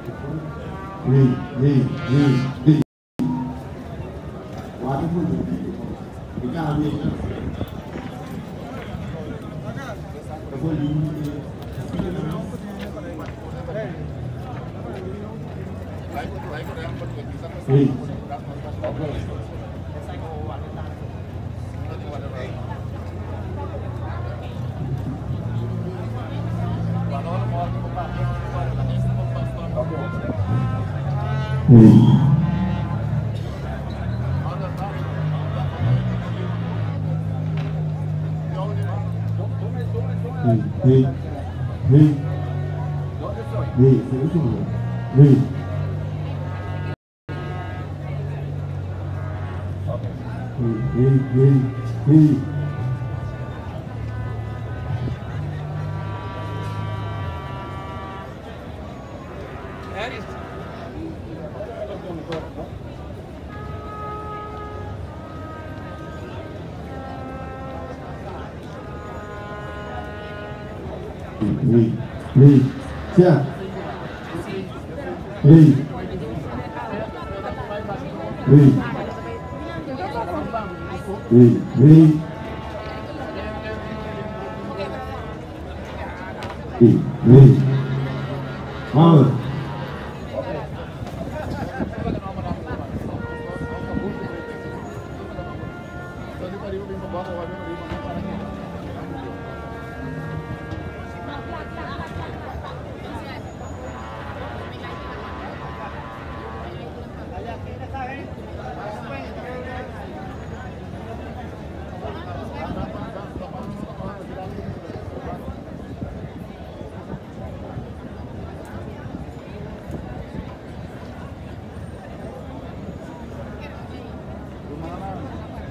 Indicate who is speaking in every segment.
Speaker 1: Hey, hey, hey, hey. Water mo Ikaw, Hey. Hey. Hey, hey, hey. Hey, hey. Hey, hey, hey, hey. Hey, hey, yeah. Hey. Hey. Hey, hey. Hey, hey. Vamos.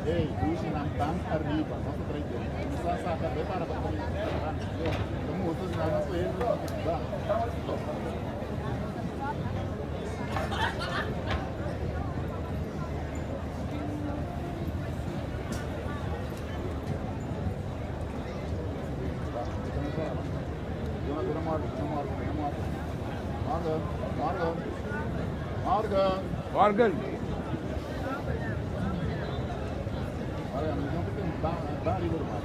Speaker 2: Hey, dushi ng bank arriba, no sa trade. Sa sa para ba kami? Kamu utos na na sa ba? Morgen, morgen, morgen.
Speaker 3: Morgen.
Speaker 2: Olha, não tem barriga do mar.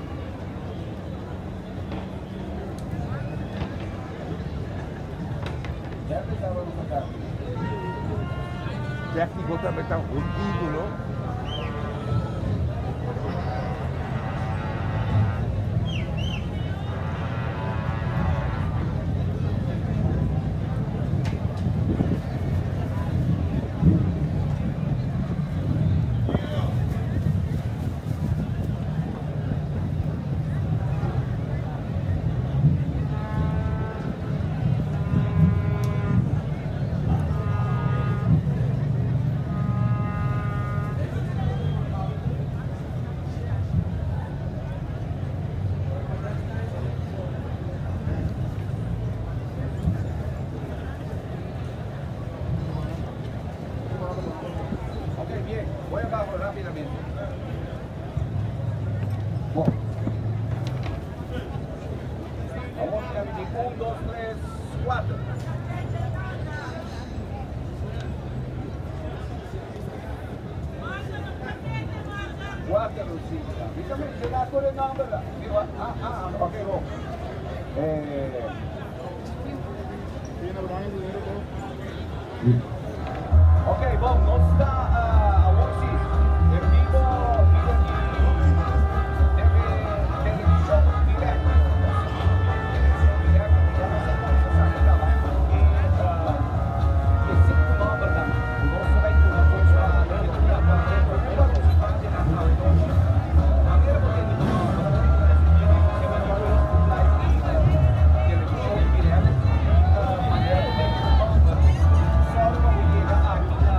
Speaker 3: Técnico também está um ídolo. Ok, bien. Voy abajo rápidamente. Bom. Vamos a 1, 2, 3, 4. 4, 5. Dígame, se da con el nombre. Ah, ah, ok, bom. Ok, bom, nos ta awor si en vivo via di TV, Televishon Direct. Televishon Direct, nos a kuminsá kaba. E sinku nòmbernan, nos ta bai duna pa e promé partisipantenan awe nochi. Manera bo tende bo nòmber risibí den sistema di Facebook Live di Televishon Direct. Manera bo tende bo nòmber, sòru pa bo yega aki na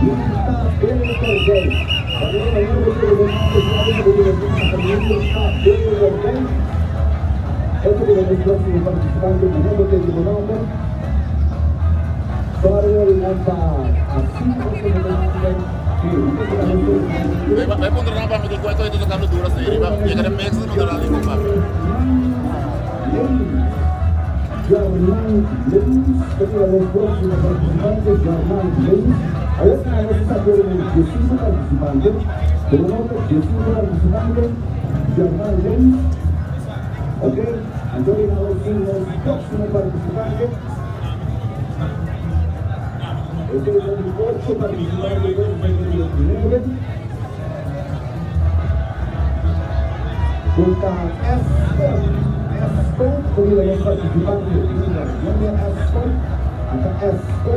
Speaker 1: Mirta Bergerdijk. Mirta Bergerdijk. Este es el próximo participante, Manolo de
Speaker 2: Vai ponderar para mim que eu estou tocando duro assim, llega de México ponderar ali com papi.
Speaker 1: Germán Lewis, este es el próximo participante, Germán Lewis. A ver, tenemos esta de 5 participantes, pero no de 5 participantes, Germán Lewis. Ok, Antonio Navas, el próximo participante. Este es el 8 participantes del 2019. Junta Esco, con los participantes, Esco, acá Esco.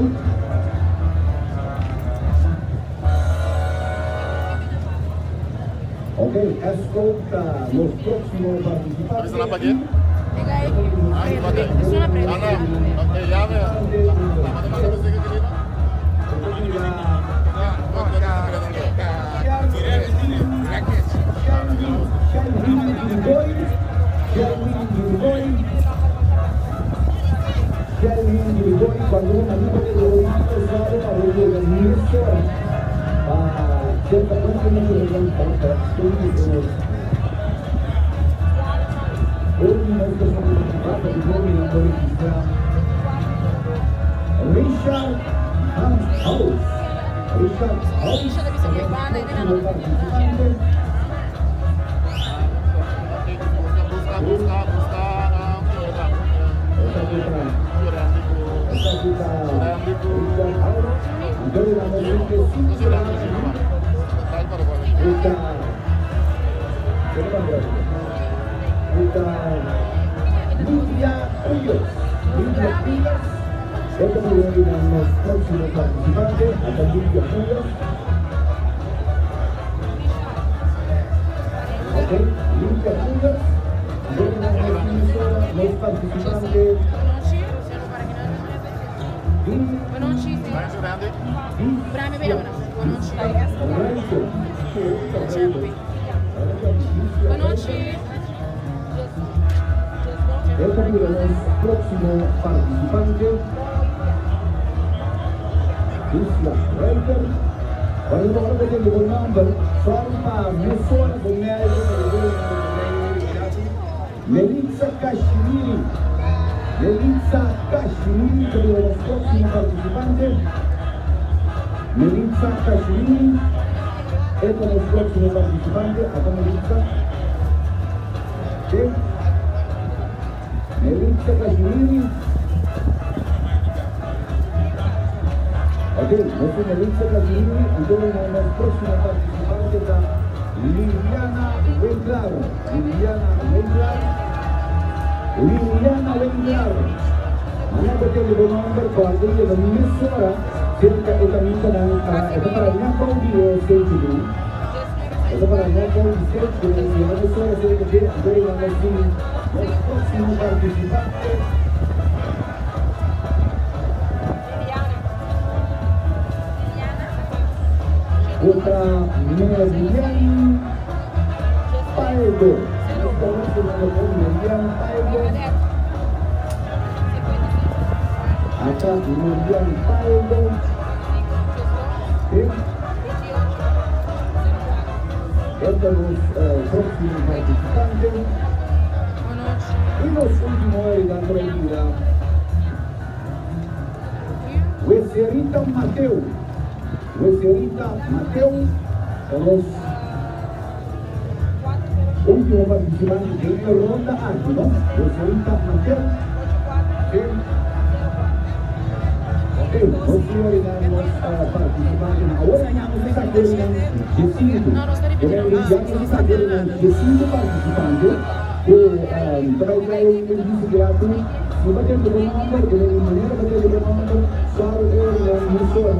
Speaker 1: Ok, escolta los próximos participantes.
Speaker 4: Es una pregunta.
Speaker 1: Richard House. Richard House. Lidia Cuyos. Lidia Cuyos. Este es el próximo participante, acá Lidia Cuyos. Ok, Lidia Cuyos. Los participantes. Este es el próximo participante. Isla Reiter. Cuando el nombre, Melissa Kashmiri. Melissa Kashmiri, que es el próximo participante. Melissa Kashmiri. Este es el próximo participante. Acá Melissa. ¿Sí? Melissa Kashmiri. Ok, nuestro Melissa Kashmiri. Entonces, el próximo participante está Liliana Wenglar. Liliana Wenglar. Liliana Wenglar. Mañana tiene el nombre cuando llega mi hora, cerca de esta misa, esta para Napo y Sergio. Esta para Napo y Sergio, y la hora cerca de el próximo participante. Otra Merian Paego. Merian Paego. Acá Merian Paego. ¿Sí? Este es el próximo participante. Y los últimos de la prohibida. Weserita Mateo. Weserita Mateo, los últimos participantes de la ronda A, ¿no? Weserita Mateo. Sí. Ok, los participantes. Ahora ya nos está de 5. Ya nos está de 5 participantes que traen un bicicleta. Si va a tener un nombre, que de manera va a tener un nombre, sabe la emisora.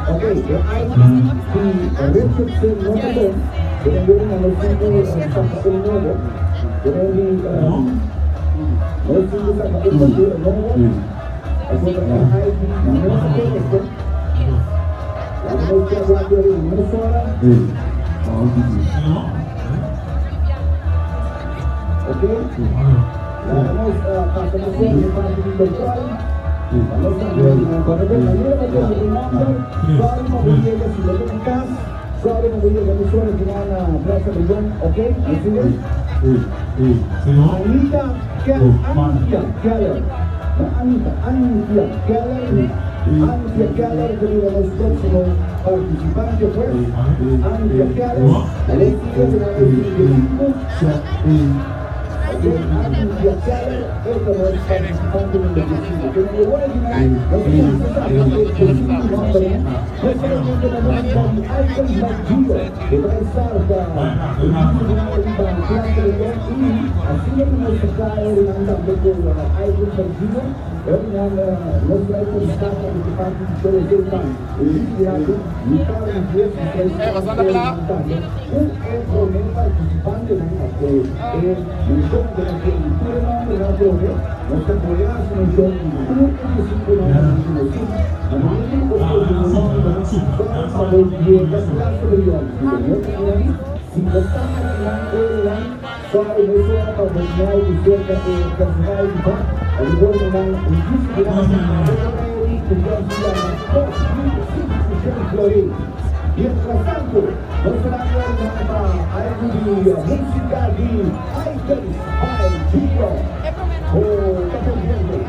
Speaker 1: Ok, hay Richardson Notable, que también a los 5 saca un nuevo, que también los 5 saca un nuevo, Pasobra e ID no ta korekto. Laga nos chèk wak riba mesora. Ok? Laga nos pasa mesora den parti di kontròl. Pa nos tambe kòrda bon manera pa tende e nòmber. Sòri pa bo yega si bo ta na kas. Sòri pa bo yega mesora kina na Plaza Brion. Ok? Nos sigui? Anita Antia Keller. No Anita, Antia Keller. Antia Keller ta bira nos próksimo partisipante pues. Antia Keller. Alei siguiente nan e 35. Ok, Antia Keller e ta nos partisipante number 15. Kende e wòrdu di nan nos ta kuminsá saka e 15 nòmbernan. No solamente na músika di Icons by Gio. E ta bai sarta e vídeo riba Plaza Leon i asina ku nos ta kaya rinan tambe ku Icons by Gio. E orinan nos trae komentá tambe ku parti di show esei pa e vídeo mitar di dies nos trae scoge rinan tambe ku e promé partisipantenan òf ku e menshonantenan ku di tur e nòmbernan atrobe. Nos ta apoyá su menshon di tur e 15 nòmbernan ku nos tin. Na momento ku bo scoge un nòmber, sòru pa bo yega Plaza Brion. Si bo no ta kinan, si bo ta akinan orenan, sòru mesora pa bo mèldu serka e personal di bak pa bo por nan un disco grandi pa bo por ready ku Johnson yama 2005 Florin. Mientrastanto, nos ta dando orenan pa algu di músika di Icons by Gio. Bo ta pendiente.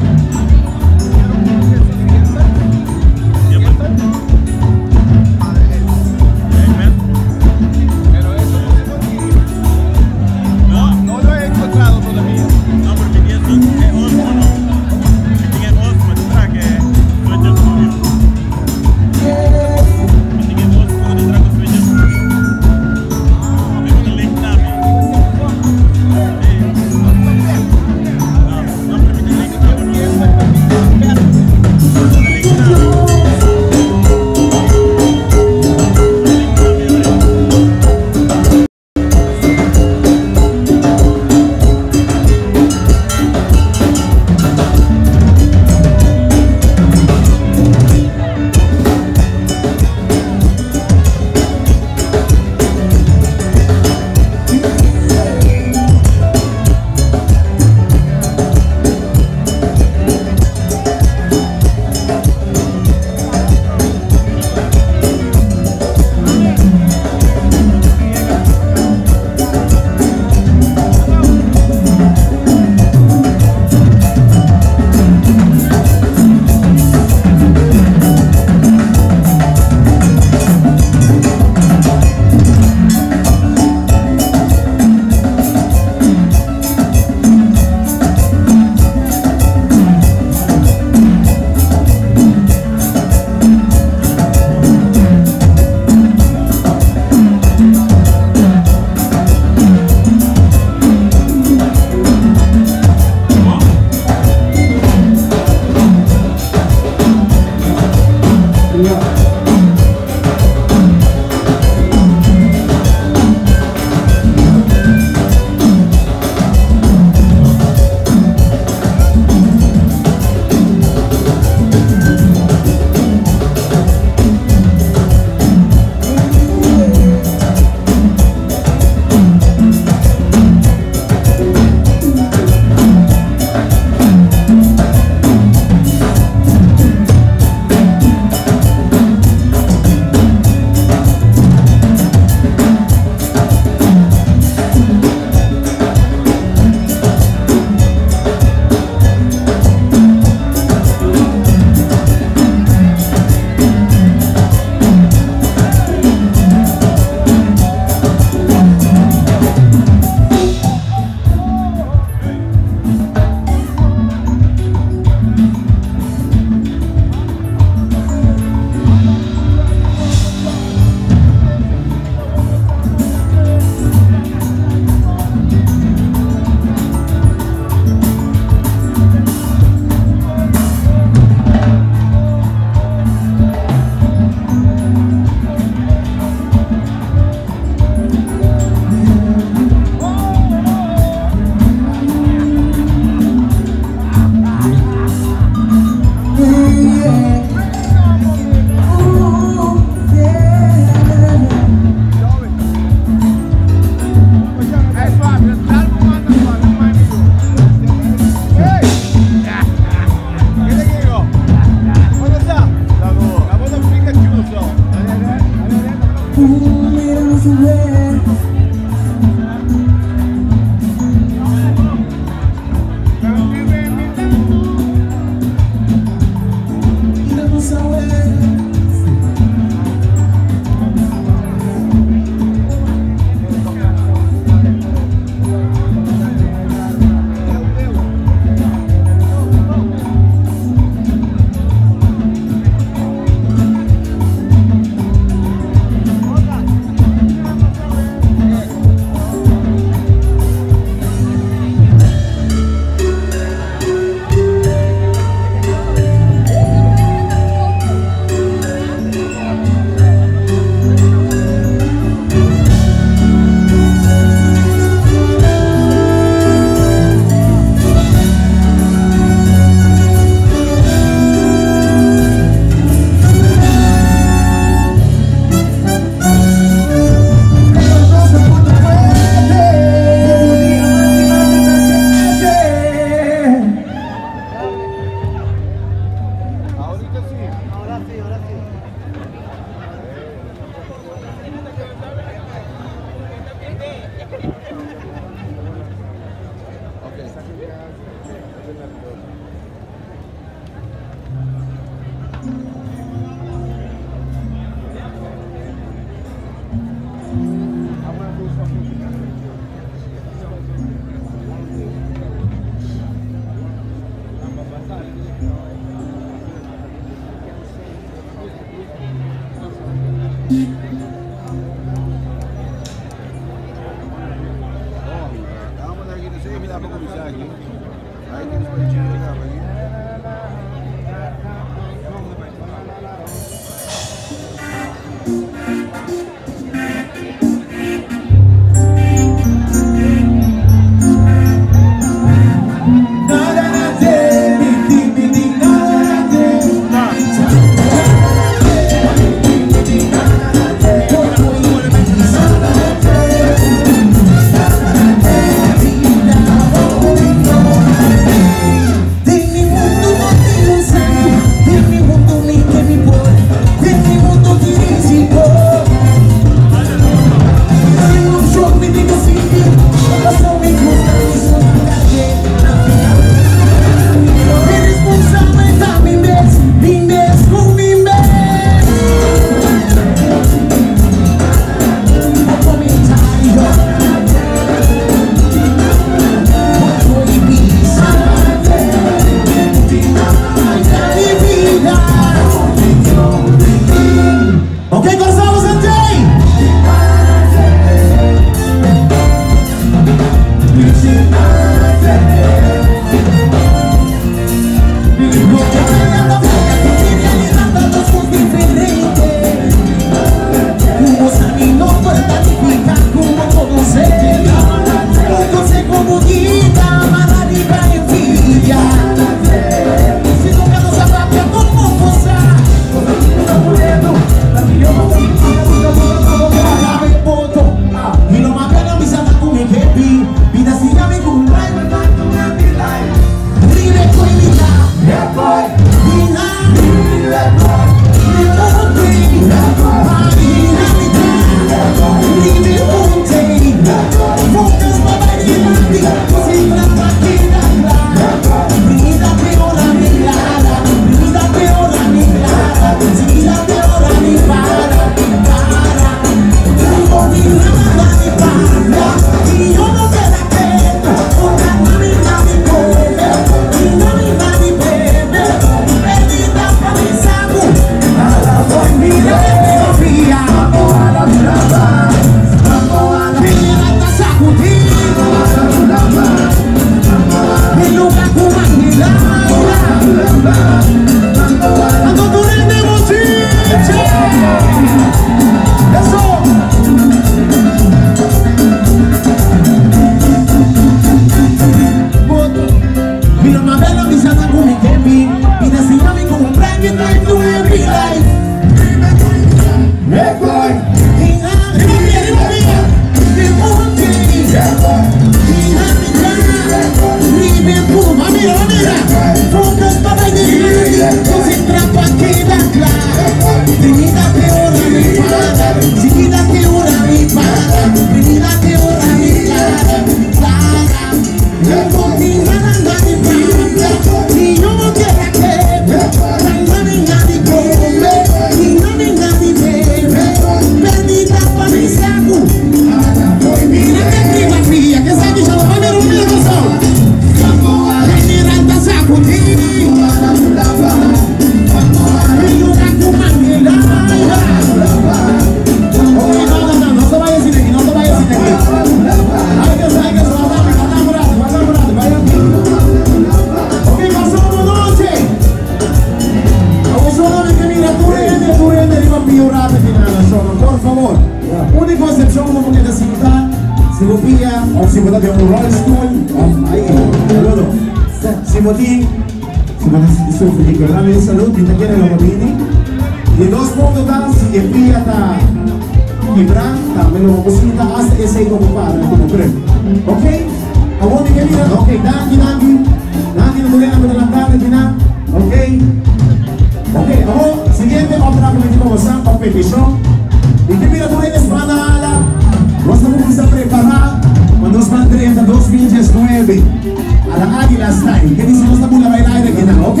Speaker 1: Ta Águila Style. Ke dice nos ta bula baila aire aki nan, ok?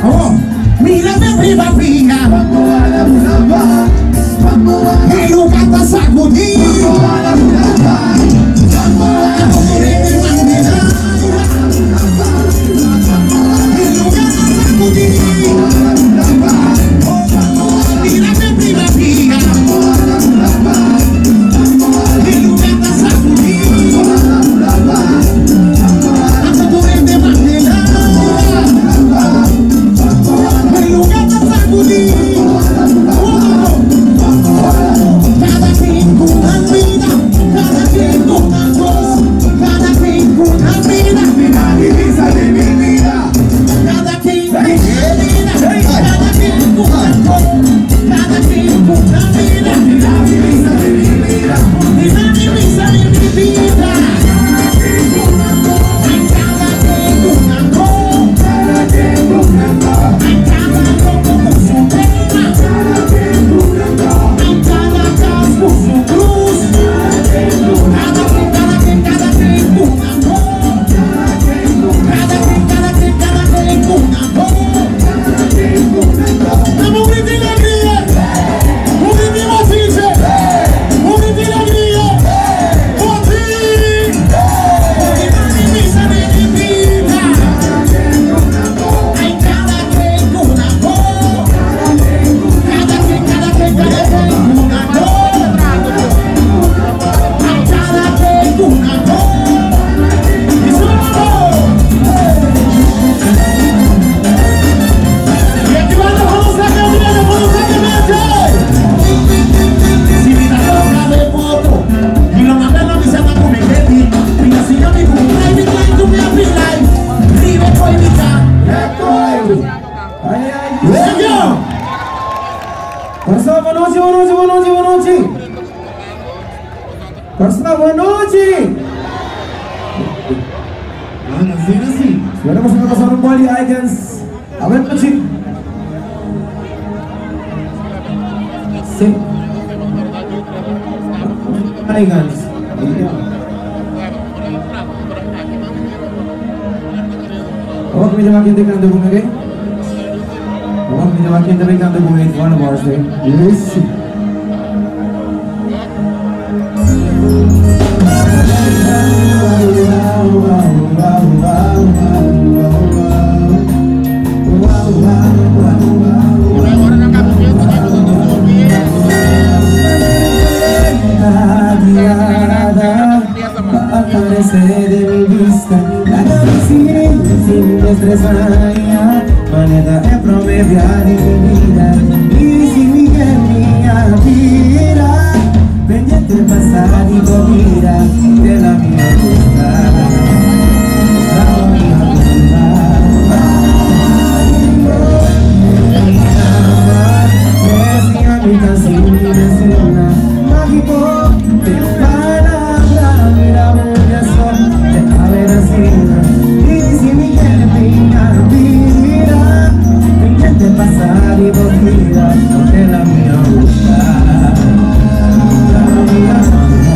Speaker 1: Awor, mira den riba pia. E luga ta sacudi. E luga ta sacudi. Mira den riba pia. E luga ta sacudi. Anto tur hende mandela. E luga ta sacudi. Cada quien cu nan bida, cada quien cu nan cos, cada quien cu nan bida. Cada quien cu nan bida, cada quien cu nan cos, cada quien cu nan bida. Di bisa di mi bida. Ay, cada quien cu nan cos, ay, cada loco cu su pena, ay, cada cas cu su cruz. Cada quien, cada quien, cada quien cu nan cos. Cada quien, cada quien, cada quien cu nan cos. Dame un grito de alegria! Un grito de bochinche! Un grito de alegria! Botin! Porque nadie pisa de mi vida. Ay, cada quien cu nan cos. Cada quien, cada quien, cada quien cu nan cos. Ay, cada quien cu nan cos. Y súbelo. Y aquí vamos a cambiar, vamos a cambiar. Si mi ta loca de foto, y lo manda na misa na come ready. Mi ta siña mi cu private line to mi happy life. Riba coy mi ta.
Speaker 4: Ay, ay.
Speaker 1: Let's go!
Speaker 4: Kòrsou, bon nochi, bon nochi, bon nochi, bon nochi. Kòrsou, bon nochi.
Speaker 2: Asina si.
Speaker 4: Bueno, nos ta pasando un boli icons. A ver, nochi. Si. Icons. Awor mi ta wak hende kanta ku mi, okay? Awor mi ta wak hende bay kanta ku mi one more day. Yes. Aparece de mi vista La sin estresar Manera e promediar mi vida Y si mi mira Pendiente pasar y comida De la mía gusta La mía gusta. Mágico de palabra, mira de haber sido. Y si mi mira, pendiente pasar y vida, porque la mía gusta. La mía gusta.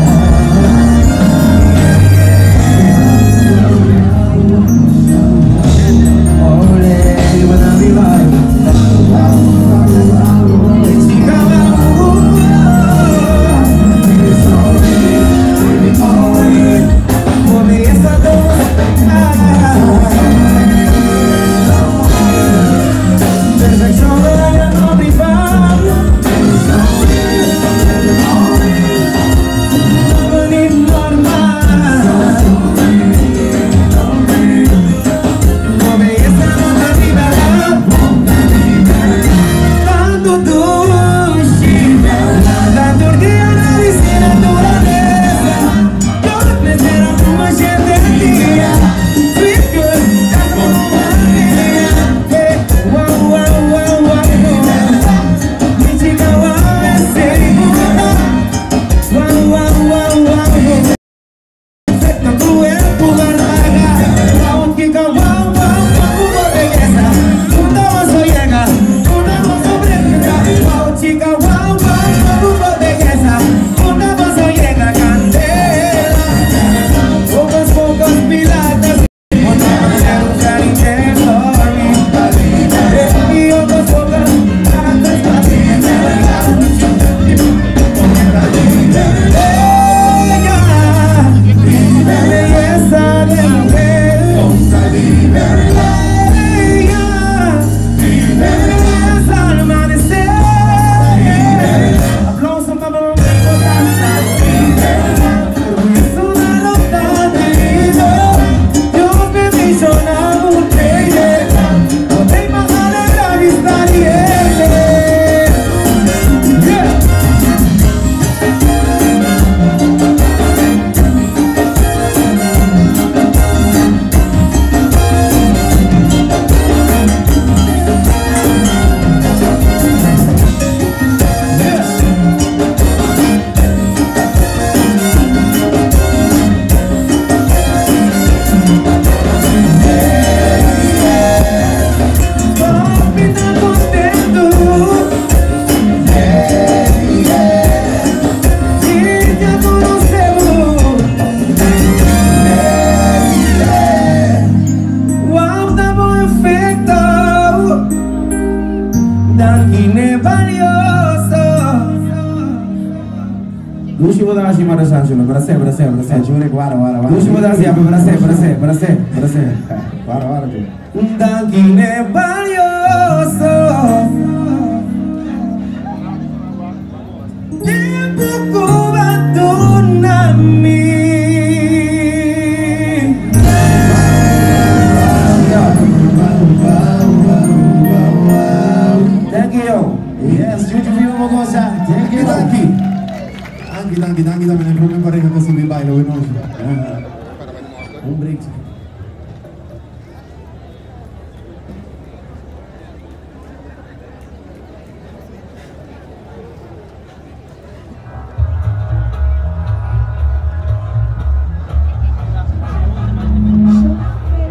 Speaker 4: Danki n'e balioso. Dushi bo ta hasi Mara Sangelo, brasé, brasé, brasé.
Speaker 1: Jure, guarda, guarda, guarda.
Speaker 4: Dushi bo ta hasi, brasé, brasé, brasé, brasé.
Speaker 1: Guarda, guarda, Jure.
Speaker 4: Danki n'e balioso. Tempu ku b'a duna mi.
Speaker 1: Thank you. Yes, Juju Vivo Mogosa. Thank you.
Speaker 2: Danki. Danki, danki, danki tambe na prome pareha ku a subi baila awe nochi.
Speaker 1: Un break.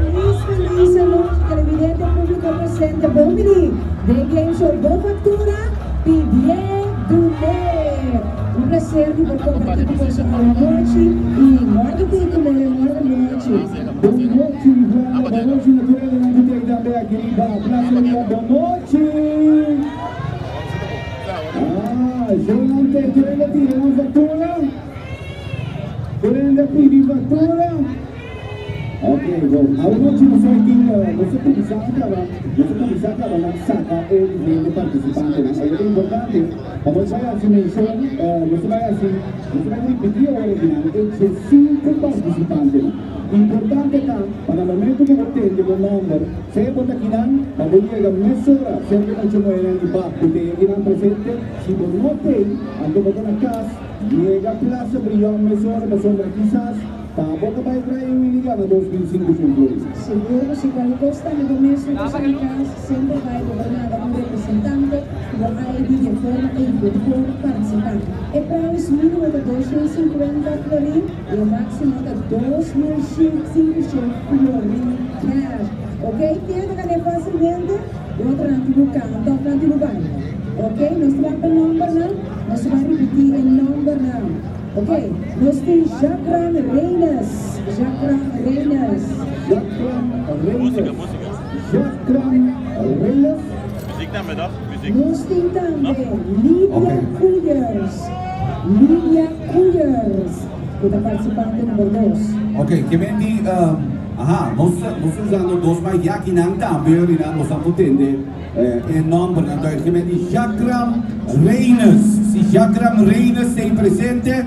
Speaker 5: Feliz, feliz anochi, televidente, público presente. Bon bini den Game Show Bo Factura, Pidié Dun'é. Un placer di por comparti cu boso anochi y morgen tin cu more morgen nochi.
Speaker 1: Bon nochi, Juan. Bon nochi, naturalmente, cu ta tambe aki riba Plaza Riba. Bon nochi. Ah, Jolante, tur hende tira nan factura? Tur hende pidi factura? Ok, bon. Awe nochi nos a tin, nos a cuminsa caba, nos a cuminsa caba na saca e diferente participantenan. Awe ta importante pa nos bay haci mencion, nos a bay haci, nos a bay ripiti awor akinan e diescinco participantenan. Importante ta pa na momento ku bo tende bo nòmber, sea bo ta kinan, pa bo yega mesora serka mucha muhénan di bak ku t'e akinan presente. Si bo no t'ei, anto bo ta na kas, yega Plaza Brion mesora pasobra kisas ta bo ta bai trae un i gana 2500 florin.
Speaker 5: Sigur ku si kualke kos ta mi bo mes no ta sa na kas, semper bai bo por manda un representante ku bo ID di e forma ei bo por partisipá. E prijs mínimo ta 250 florin. E máximo ta 2500 florin cash. Ok, ken ta gané fácilmente? E otronan tin ku kanta òf nan tin ku baila. Ok, nos ta wak e nòmbernan, nos ta bai ripití e nòmbernan. Ok, nos tin Jacran Reynes, Jacran Reynes.
Speaker 1: Jacran Reynes, Jacran Reynes.
Speaker 5: Nos tin tambe Lydia Koeyers, Lydia Koeyers, ku ta partisipante number dos.
Speaker 3: Ok, ke men di, aha, nos nos ta usando dos mic yakinan tambe orina nos a por tende e nombernan duidelijk. Ke men di Jacram Reynes, si Jacram Reynes ta presente,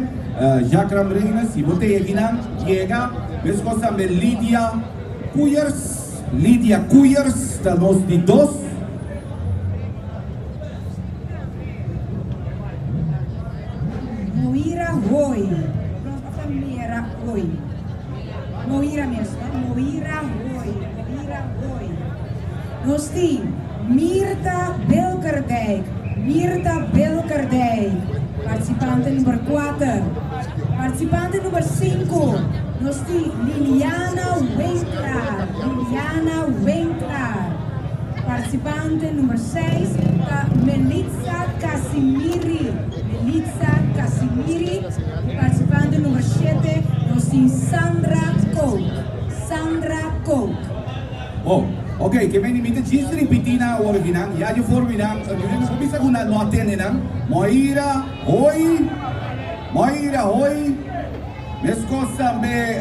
Speaker 3: Jacram Reynes, si bo ta yakinan, yega. Meskos tambe Lydia Koeyers. Lydia Koeyers ta nos di dos.
Speaker 5: Moira Hoy, nos ta mira hoy. Moira mes, no? Moira Hoy, Moira Hoy. Nos tin Mirta Bilkerdijk, Mirta Bilkerdijk, participante number 4. Participante number 5, nos tin Liliana Winklar, Liliana Winklar. Participante number 6 ta Melitza Casimiri, Melitza Casimiri. Participante number 7 nos tin Sandra Kook, Sandra Kook.
Speaker 3: Oh, ok, ke men mi ta djis ripití nan awor aki nan, ya dje for mi nan, mi no por bisa ku nan no a tende nan. Moira Hoy, Moira Hoy, meskos tambe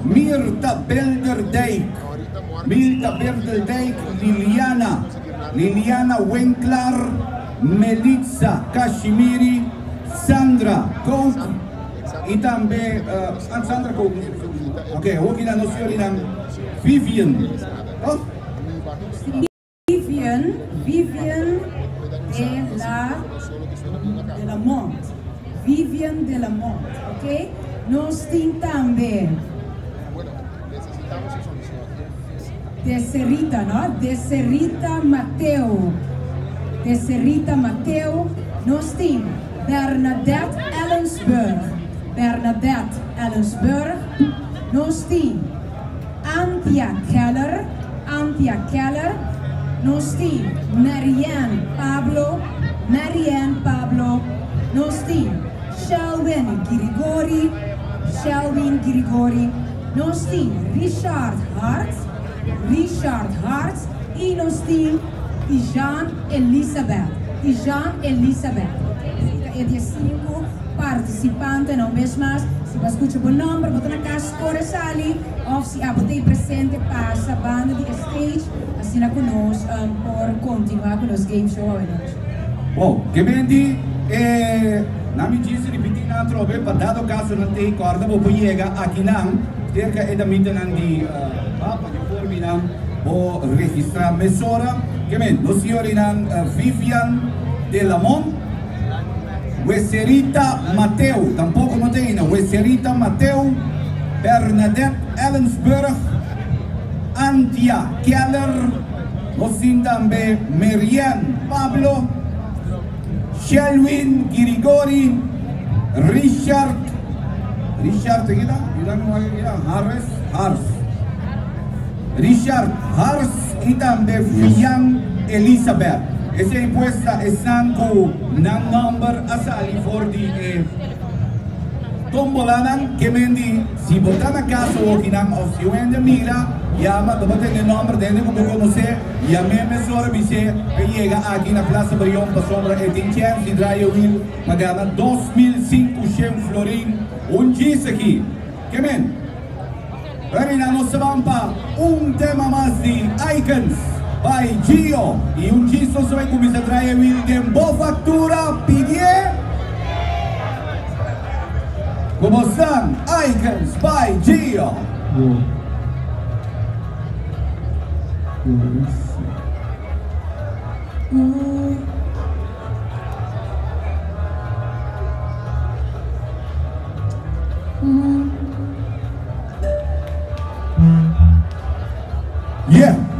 Speaker 3: Mirta Belderdijk, Mirta Belderdijk, Liliana, Liliana Winklar, Melitza Kashimiri, Sandra Kook i tambe, Sandra Kook, ok, awor ki nan nos yorinan Vivian, oh.
Speaker 5: Vivian, Vivian de la de la Mont, Vivian de la Mont, ok. Nos tin tambe Deserita, no? Deserita Mateo, Deserita Mateo. Nos tin Bernadette Ellensburg, Bernadette Ellensburg. Nos tin Antia Keller, Antia Keller. Nos tin Marianne Pablo, Marianne Pablo. Nos tin Shelwin Girigori, Shelwin Girigori. Nos tin Richard Hart, Richard Hart. I nos tin Tijan Elizabeth. Tijan Elizabeth. Esei ta e diesinku partisipantenan. Un bes mas, si bo a skucha bo nòmber, bo ta na kas kore sali òf si abo ta ei presente pasa banda di e stage asina ku nos por kontinuá ku nos game show awenochi.
Speaker 3: Bon, ke men di e nan mi djis ripití nan atrobe pa dado kaso nan tei kòrda bo por yega akinan serka e damitanan di Papa di formi nan bo registrá mesora. Ke men nos señorinan Vivian de Lamont, Weserita Mateo, tampoko no ta eina, Weserita Mateo, Bernadette Ellensburg, Antia Keller, nos tin tambe Merian Pablo, Shelwin Girigori, Richard, Richard ta? Yuda mi wak aki ta, Harris, Hars, Richard Hars y tambe Fian Elizabeth. Esey pues ta esnan cu nan nomber a sali for di e tombolanan. Ke men di si bo ta na cas awokinan of si un hende mira, yama, bo ta tende nomber di hende cu bo conoce, yam'e mesora bis'e pa yega aki na Plaza Brion pasobra e tin chens di draai e wiel pa gana 2500 florin un djis aki. Ke men? Rina nos ta ban pa un tema mas di Icons by Gio y un djis nos ta bay cuminsa trae e wiel den bo factura pidié como stan Icons by Gio. Yeah.